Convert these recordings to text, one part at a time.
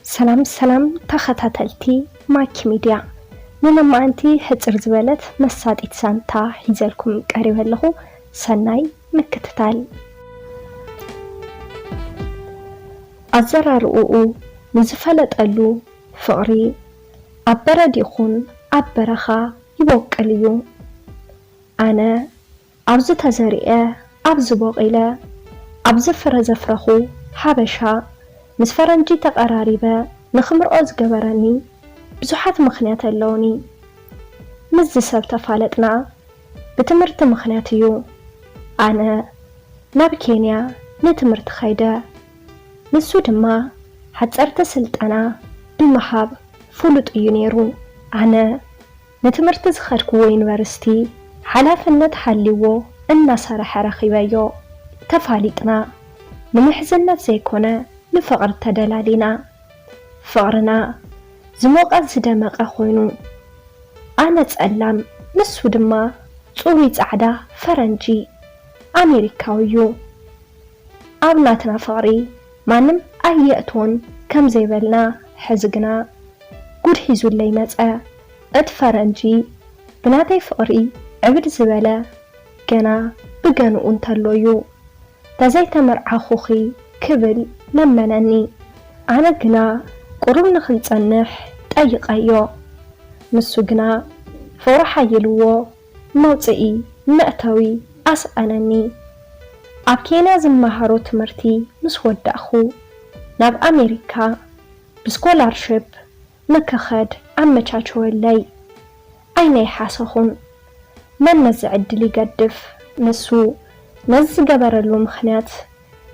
ሰላም ሰላም ተኸታተልቲ ማኪ ሚድያ፣ ንሎማዓንቲ ሕጽር ዝበለት መሳጢት ዛንታ ሒዘልኩም ቀሪበ ኣለኹ። ሰናይ ምክትታል። ኣዘራርኡኡ ንዝፈለጠሉ ፍቕሪ ኣብ በረድ ይኹን ኣብ በረኻ ይቦቅል እዩ። ኣነ ኣብዚ ተዘሪኤ፣ ኣብዚ ቦቒለ፣ ኣብዚ ፍረ ዘፍረኹ ሓበሻ፣ ምስ ፈረንጂ ተቐራሪበ ንኽምርዖ ዝገበረኒ ብዙሓት ምኽንያት ኣለውኒ። ምስዚ ሰብ ተፋለጥና ብትምህርቲ ምኽንያት እዩ። ኣነ ናብ ኬንያ ንትምህርቲ ኸይደ፣ ንሱ ድማ ሓጸርቲ ስልጠና ብምሃብ ፍሉጥ እዩ ነይሩ። ኣነ ንትምህርቲ ዝኸድክዎ ዩኒቨርሲቲ ሓላፍነት ሓልይዎ እናሰርሐ ረኺበዮ። ተፋሊጥና። ንምሕዝነት ዘይኮነ ንፍቕሪ ተደላሊና። ፍቕርና ዝሞቐ ዝደመቐ ኮይኑ፣ ኣነ ጸላም፣ ንሱ ድማ ጽሩይ ጻዕዳ ፈረንጂ ኣሜሪካዊ እዩ። ኣብ ናትና ፍቕሪ ማንም ኣየእትዎን ከም ዘይበልና፣ ሕዚ ግና ጉድ ሒዙለይ መጸ። እቲ ፈረንጂ ብናተይ ፍቕሪ ዕብድ ዝበለ ገና ብገንኡ እንተሎ እዩ። "ተዘይተመርዓኹኺ?" ክብል ለመነኒ። ኣነ ግና ቁሩብ ንኽንጸንሕ ጠይቐዮ። ንሱ ግና ፍቕሩ ሓይልዎ መውጽኢ መእተዊ ኣስኣነኒ። ኣብ ኬንያ ዝመሃሮ ትምህርቲ ምስ ወዳእኹ፣ ናብ ኣሜሪካ ብስኮላርሽፕ ንክኸድ ኣመቻችወለይ። ኣይናይሓሰኹን። መን ነዚ ዕድል ይገድፍ? ንሱ ነዚ ዝገበረሉ ምኽንያት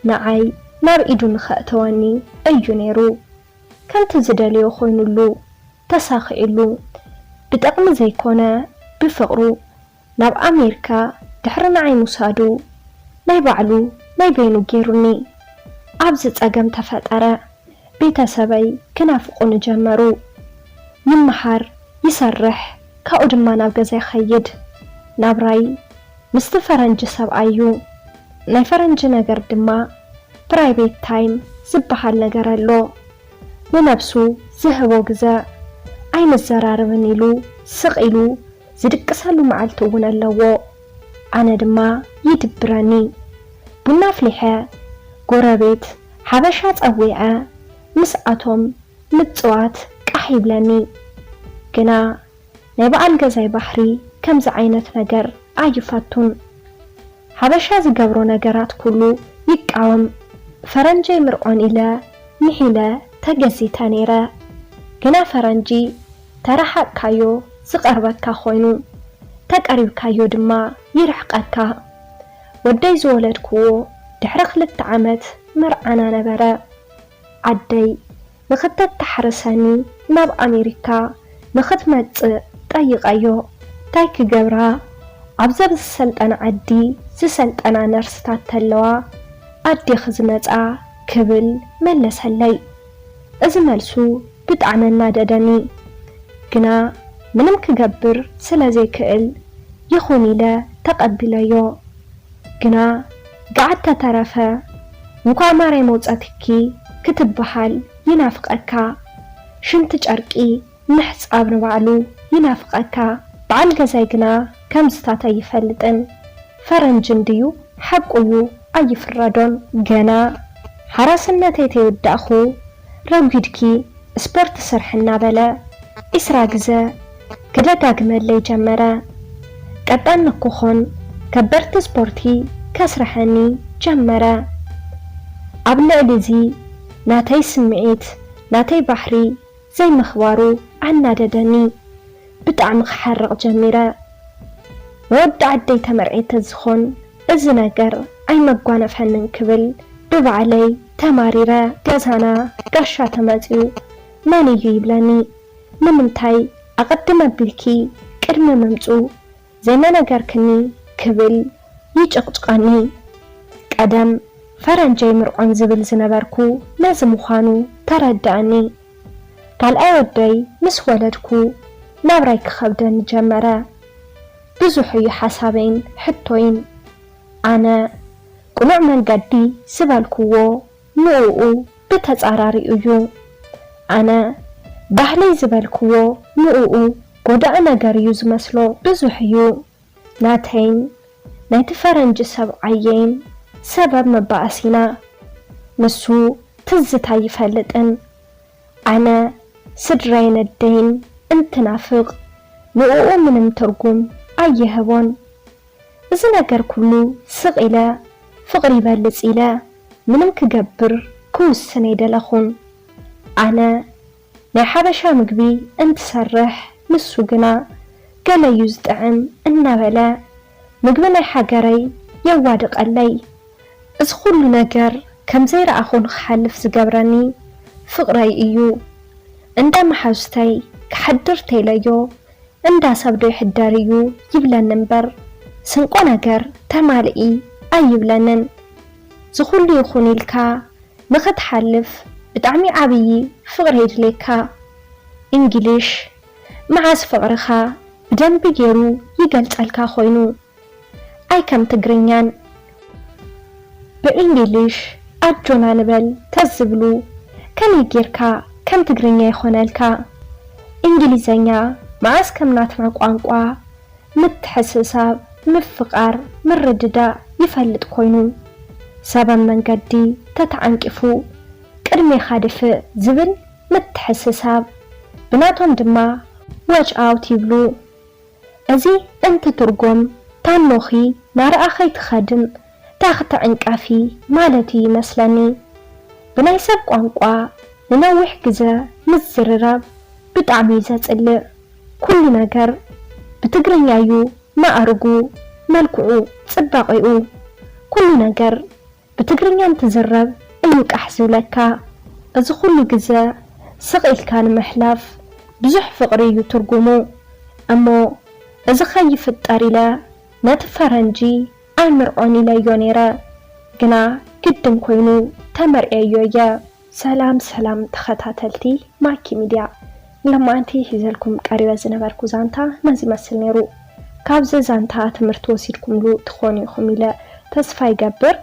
ንዓይ ናብ ኢዱ ንኸእተወኒ እዩ ነይሩ። ከምቲ ዝደልዮ ኮይኑሉ፣ ተሳኺዕሉ። ብጠቕሚ ዘይኮነ፣ ብፍቕሩ ናብ ኣሜሪካ ድሕሪ ንዓይ ምውሳዱ ናይ ባዕሉ ናይ በይኑ ገይሩኒ። ኣብዚ ጸገም ተፈጠረ። ቤተሰበይ ክናፍቑኒ ጀመሩ። ይመሃር፣ ይሰርሕ፣ ካብኡ ድማ ናብ ገዛ ይኸይድ። ናብራይ ምስቲ ፈረንጂ ሰብኣይ እዩ። ናይ ፈረንጂ ነገር ድማ ፕራይቬት ታይም ዝበሃል ነገር ኣሎ። ንነብሱ ዝህቦ ግዘ። ኣይንዘራረብን ኢሉ ስቕ ኢሉ ዝድቅሰሉ መዓልቲ እውን ኣለዎ። ኣነ ድማ ይድብረኒ። ቡና ኣፍሊሐ፣ ጎረቤት ሓበሻ ጸዊዐ፣ ምስኣቶም ምጽዋት ቃሕ ይብለኒ። ግና ናይ በዓል ገዛይ ባህሪ ከምዚ ዓይነት ነገር ኣይፈቱን። ሓበሻ ዝገብሮ ነገራት ኩሉ ይቃወም። ፈረንጂ ኣይምርዖን ኢለ ምሒለ ተገዚተ ነይረ። ግና ፈረንጂ ተረሓቕካዮ ዝቐርበካ ኮይኑ፣ ተቀሪብካዮ ድማ ይርሕቐካ። ወደይ ዝወለድክዎ ድሕሪ ክልተ ዓመት መርዓና ነበረ። ዓደይ ንኽተተሓርሰኒ ናብ ኣሜሪካ ንኽትመጽእ ጠይቐዮ። እንታይ ክገብራ? ኣብ ዘብ ዝሰልጠና ዓዲ ዝሰልጠና ነርስታት ተለዋ ኣዴኺ ዝመጻ ክብል መለሰለይ። እዚ መልሱ ብጣዕሚ ኣናደደኒ። ግና ምንም ክገብር ስለ ዘይክእል ይኹን ኢለ ተቐቢለዮ። ግና ገዓት ተተረፈ፣ እንኳዕ ማርያም ኣውጸትኪ ክትበሃል ይናፍቐካ። ሽንቲ ጨርቂ ምሕጻብ ንባዕሉ ይናፍቐካ። በዓል ገዛይ ግና ከምዝታት ኣይፈልጥን። ፈረንጂ እንድዩ፣ ሓቁ እዩ፣ ኣይፍረዶን። ገና ሓራስነተይ ተይወዳእኹ ረጒድኪ ስፖርት ስርሒ እናበለ ዒስራ ግዘ ክደጋግመለይ ጀመረ። ቀጠን ንክኾን ከበድቲ ስፖርቲ ከስርሐኒ ጀመረ። ኣብ ልዕሊ እዚ ናተይ ስምዒት፣ ናተይ ባሕሪ ዘይምኽባሩ ኣናደደኒ። ብጣዕሚ ክሓርቕ ጀሚረ። ንወዲ ዓደይ ተመርዕየ ተዝኾን እዚ ነገር ኣይመጓነፈንን ክብል ብባዕለይ ተማሪረ። ገዛና ጋሻ ተመጽዩ መን እዩ ይብለኒ። ንምንታይ ኣቐድም ኣቢልኪ ቅድሚ ምምጹ ዘይመነገርክኒ ክብል ይጭቕጭቐኒ። ቀደም ፈረንጂ ኣይምርዖን ዝብል ዝነበርኩ ነዚ ምዃኑ ተረድኣኒ። ካልኣይ ወደይ ምስ ወለድኩ ናብራይ ክኸብደኒ ጀመረ። ብዙሕ እዩ ሓሳበይን ሕቶይን። ኣነ ቅኑዕ መንገዲ ዝበልክዎ ንእኡ ብተጻራሪኡ እዩ። ኣነ ባህለይ ዝበልክዎ ንእኡ ጎዳኢ ነገር እዩ ዝመስሎ። ብዙሕ እዩ ናተይን ናይቲ ፈረንጂ ሰብዓየይን ሰበብ መባኣሲና። ንሱ ትዝታ ይፈልጥን ኣነ ስድራይን ኣደይን እንትናፍቕ ንእኡ ምንም ትርጉም ኣይህቦን። እዚ ነገር ኩሉ ስቕ ኢለ ፍቕሪ ይበልጽ ኢለ ምንም ክገብር ክውስን ኣይደለኹን። ኣነ ናይ ሓበሻ ምግቢ እንትሰርሕ ንሱ ግና ገለዩ ዝጥዕም እናበለ ምግቢ ናይ ሓገረይ የዋድቐለይ። እዚ ኩሉ ነገር ከም ዘይረኣኹ ንኽሓልፍ ዝገብረኒ ፍቕረይ እዩ። እንዳ መሓዙተይ ክሓድር ተይለዮ እንዳ ሰብ ዶ ይሕደር እዩ ይብለኒ እምበር ስንቆ ነገር ተማልኢ ኣይብለንን። ዝኹሉ ይኹን ኢልካ ንኽትሓልፍ ብጣዕሚ ዓብዪ ፍቕሪ የድልየካ። እንግሊሽ መዓዝ ፍቕርኻ ብደንቢ ገይሩ ይገልጸልካ ኮይኑ ኣይ ከም ትግርኛን ብእንግሊሽ ኣጆና ንበል ተዝብሉ ከመይ ጌርካ ከም ትግርኛ ይኾነልካ? እንግሊዘኛ መዓስ ከም ናትና ቋንቋ ምትሕስሳብ፣ ምፍቓር፣ ምርድዳእ ይፈልጥ ኮይኑ ሰበን መንገዲ ተተዓንቂፉ ቅድሜኻ ድፍእ ዝብል ምትሕስሳብ ብናቶም ድማ watch out ይብሉ። እዚ እንትትርጎም ታኖኺ ናርኣ ከይትኸድን ታኽቲ ዕንቃፊ ማለት እዩ ይመስለኒ። ብናይ ሰብ ቋንቋ ንነዊሕ ግዘ ምዝርራብ ብጣዕሚ እዩ ዘፅልእ። ኩሉ ነገር ብትግርኛ እዩ ማእርጉ፣ መልክዑ፣ ፅባቐኡ ኩሉ ነገር ብትግርኛ እንትዝረብ እዩ ቃሕ ዝብለካ። እዚ ኩሉ ግዘ ስቕ ኢልካ ንምሕላፍ ብዙሕ ፍቕሪ እዩ ትርጉሙ። እሞ እዚ ከይፍጠር ኢለ ነቲ ፈረንጂ ኣይምርዖን ኢለዮ ነይረ፣ ግና ግድን ኮይኑ ተመርዕየዮ እየ። ሰላም ሰላም ተኸታተልቲ ማኪ ሚድያ፣ ሎማዓንቲ ሒዘልኩም ቀሪበ ዝነበርኩ ዛንታ ነዚ ይመስል ነይሩ። ካብዚ ዛንታ ትምህርቲ ወሲድኩምሉ ትኾኑ ኢኹም ኢለ ተስፋ ይገብር።